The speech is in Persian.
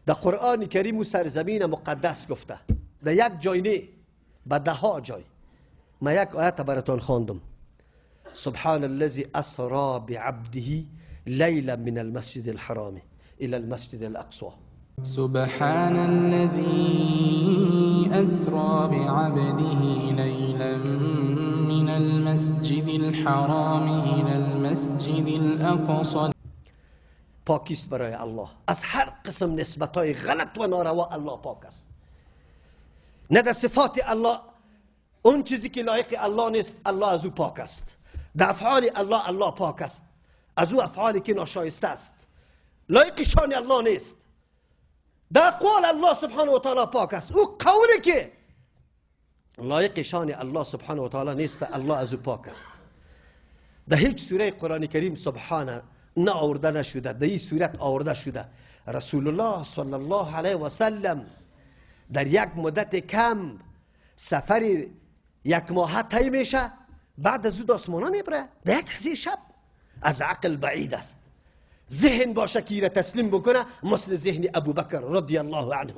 در قرآن کریم و سرزمین مقدس گفته، در یک جای نه، به ده ها جای. ما یک آیت براتون خواندم، سبحان الذي اسرا بعبده لیلا من المسجد الحرام الى المسجد الاقصى. سبحان الذي اسرا بعبده لیلا من المسجد الحرام الى المسجد الاقصى. پاکیست برای الله از هر قسم نسبت‌های غلط و ناروا. الله پاک است. نه در صفات الله اون چیزی که لایق الله نیست، الله از او پاک است. در افعال الله، الله پاک است از او افعالی که ناشایسته است، لایق شان الله نیست. در اقوال الله سبحانه و تعالی پاک است. او قولی که لایق شان الله سبحانه و تعالی نیست، الله از او پاک است. در هیچ سوره قرآن کریم سبحانه نه آورده نشده، در این صورت آورده شده. رسول الله صلی الله علیه و سلم در یک مدت کم سفر یک ماه طی میشه، بعد از او آسمانه میبره در یک حسی شب. از عقل بعید است ذهن باشه که تسلیم بکنه، مثل ذهن ابوبکر رضی الله عنه.